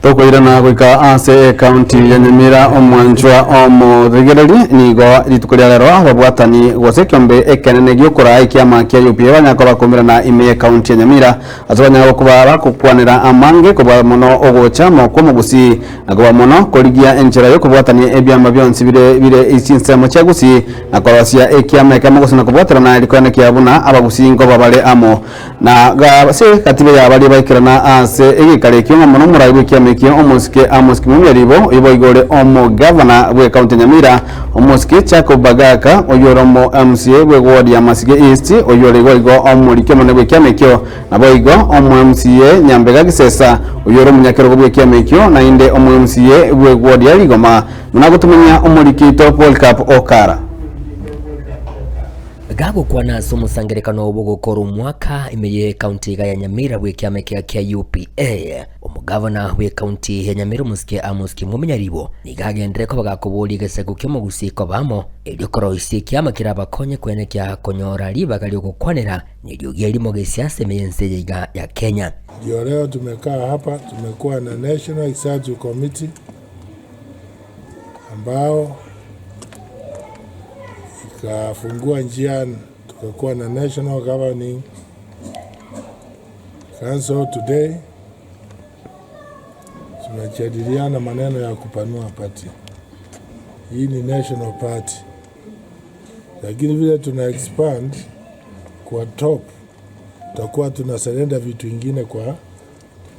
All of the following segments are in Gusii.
Tokoirana goika ase ekaunti ya Nyamira omwanchwa omorigereri nigo rituko ria rero ababwatani gose ekiombe ekenene giokoraa ekiama kia UPA banyara koba bakomirana ime y'ekaunti ya Nyamira ase banyara gokoba bagokwanera amange kobua mono ogocha amo kw'omogusii na koba mono korigia enchera y'okobwatania ebiama bionsi bire bire chinsemo chia Gusii na korosia ekiama ekemo gose na kobwaterana rikoenekia buna abagusii nkoba bare amo. Na ase gatibe ya baria baikerana ase egekaro ekio ng'a mono omorai bw'ekiama ekio, omosike Amos Kimumia Ribo, oyio boigo ore omogavana bw'ecounty ya Nyamira, omosike Jacob Bagaka, oyio ore omo MCA bw'eward ya Masige East, oyio ore boigo omoriki omonene bw'ekiama ekio, naboigo omo MCA Nyambega Gisesa, oyio ore omonyakerogo bw'ekiama ekio, naende omo MCA bw'eward ya Rigoma, buna agotumia omoriki oito Polycarp Okara. Gagokwana ase omosangererekano bw'ogokora omwaka ime y'ecounty iga ya Nyamira bw'ekiama ekiya kia UPA, omogavana bw'ecounty ya Nyamira omosike Amos Kimwemi Nyaribo nigo agenderere koba gakoboria egesaku ki'omogusii koba amo erio koroisia ekiama kerabakonye kwenekia konyora ribaga ri'ogokwanera neriogi erimo gesiasa ime y'ense eye iga ya Kenya. Ndio leo tumekaa hapa, tumekuwa na National Executive Committee ambao ikafungua njia tukakuwa na National Governing Council today. Tunajadiliana maneno ya kupanua party. Hii ni national party, lakini vile tuna expand kwa top, tutakuwa tuna surrender vitu ingine kwa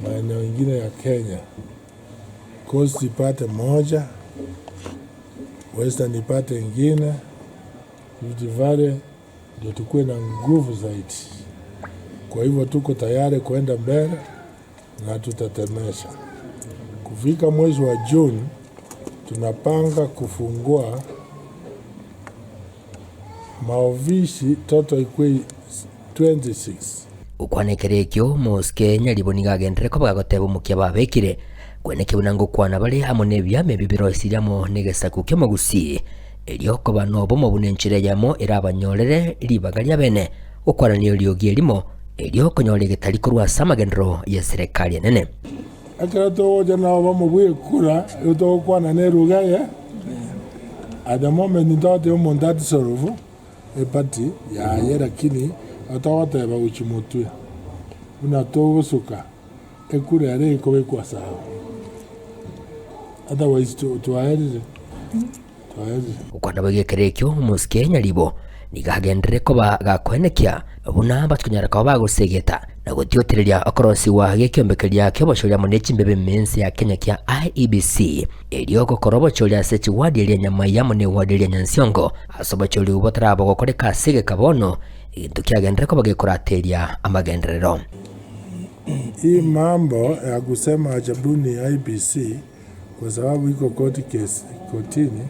maeneo ingine ya Kenya. Coast ipate moja, Western ipate ingine, Rift Valley ndio tukuwe na nguvu zaidi. Kwa hivyo tuko tayari kuenda mbele na tutatemesha. Kufika mwezi wa Juni tunapanga kufungua maofisi total ikuwe 26. Gokwana ekero ekio, Mosike nyaribo nigo agenderere koba gagoteba omokia babekire, kweneki buna ngokwana bare amo nebiama ebi birosirie amo negesaku ki'omogusii, erio koba nobomo buna enchera eyemo erabanyorere ribaga riabene gokwanania eriogi erimo, erio konyora egetari korwa ase amagenderero y'eserekari enene. Ekero togocha nobomo bw'ekura, igo togokwana neruga eye, at the moment ntogoteba omonto atisolve eparty yaye lakini togoteba gochia motwe buna togosuka ekura ere ekobekwa sawa otherwise twaerire twaerire. Gokwana boigo ekero ekio omosike nyaribo nigo agenderere koba gakoenekia buna batikonyara koba bagosegeta na gotiotereria okorosigwa gekiombe keria kiobochori amo ne chimbebe mense ya Kenya kia IEBC erio gokora obochori ase chiwadi eria Nyamai amo ne ewadi eria Nyansiongo Ase obochori obwo botaraba gokoreka ase egeka bono, egento kiagenderere koba gekorateria amagenderero. Hii mambo ya kusema achabuni IEBC kwa sababu iko court case kotini,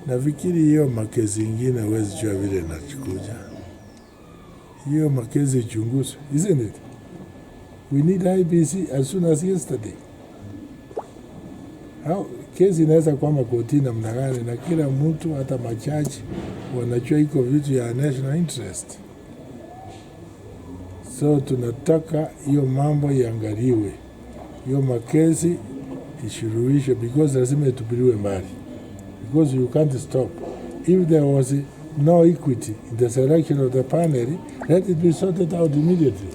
nafikiri hiyo makesi ingine huwezi jua vile inakuja. Hiyo makesi ichunguzwe, isn't it? We need IEBC as soon as yesterday. How, kesi inaweza kwama kotini namna gani? Na kila mtu hata majaji wanajua iko vitu ya national interest. So tunataka hiyo mambo iangaliwe, hiyo makesi isuluhishwe, because lazima itupiliwe mbali, because you can't stop if there was no equity in the selection of the panel, let it be sorted out immediately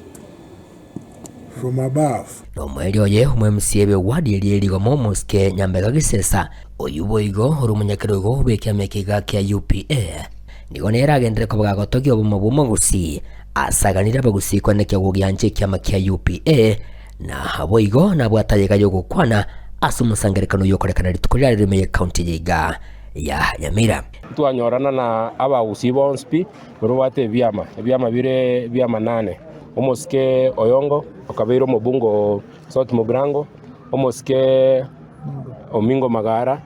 from above. Nomoerio oye omo-MCA bw'ewadi eria erigoma omosike Nyambega Gisesa, oyio boigo ore omonyakerogo bw'ekiama eke iga kia UPA, nigo nere agenderere koba gagotogia obomo bw'omogusii ase aganire abagusii koenekia gogiancha ekiama kia UPA na boigo nabwate ayega y'ogokwana ase omosangererekano oyio okorekana rituko ria rero ime y'ecounty eye iga ya Nyamira. Twanyorana na abagusii bonsi pi, barobwate ebiama, ebiama bire bi'amanane. Omosike Oyongo okabeire omobunge o South Mugirango, omosike Omingo Magara,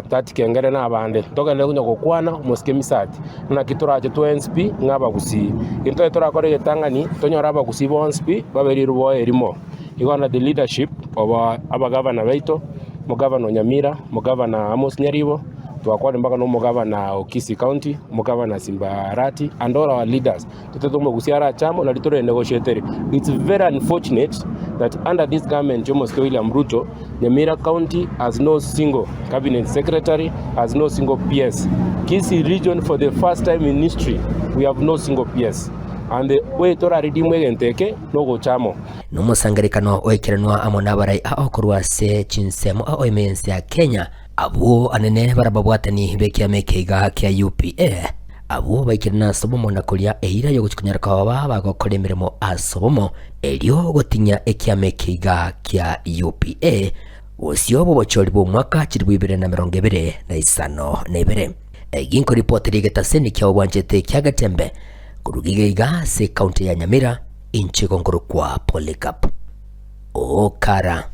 Tati Kengere na abande. Togenderere konya gokwana omosike Misati, naki torache twensi pi ng'a abagusii. Egento ekero torakore egetang'ani, tonyore abagusii bonsi pi babe rirobo erimo. Igo under the leadership of abagavana baito, omogavana o Nyamira, omogavana Amos Nyaribo, twakwanire mpaka na omogavana o Kisii County, omogavana Simba Arati and all our leaders. Totete omogusia arache amo nari tore negotiatere. It's very unfortunate. that under this government y'omosike William Ruto, Nyamira County has no single cabinet secretary, has no single PS. Kisii region for the first time in history we have no single PS and the way toraredeem egento eke nogocha amo. Nomosangererekano oikeranwa amo nabarai ao korwa ase chinsemo ao ime y'ense ya Kenya, abwo anene barababwatani b'ekiama eke iga kia UPA, abwo baikire nase obomo na koria eira y'ogochia konyara koba bagokora emeremo ase obomo, erio gotinyia ekiama eke iga kia UPA bosio bw'obochori bw'omwaka chilifu ibere na emerongo ebere na isano na ibere. Egi nkoripoteri egetaseni kia obwanchete kia Getembe korwa iga iga ase ekaunti ya Nyamira, inche igo nkorokwa Polycarp Okara.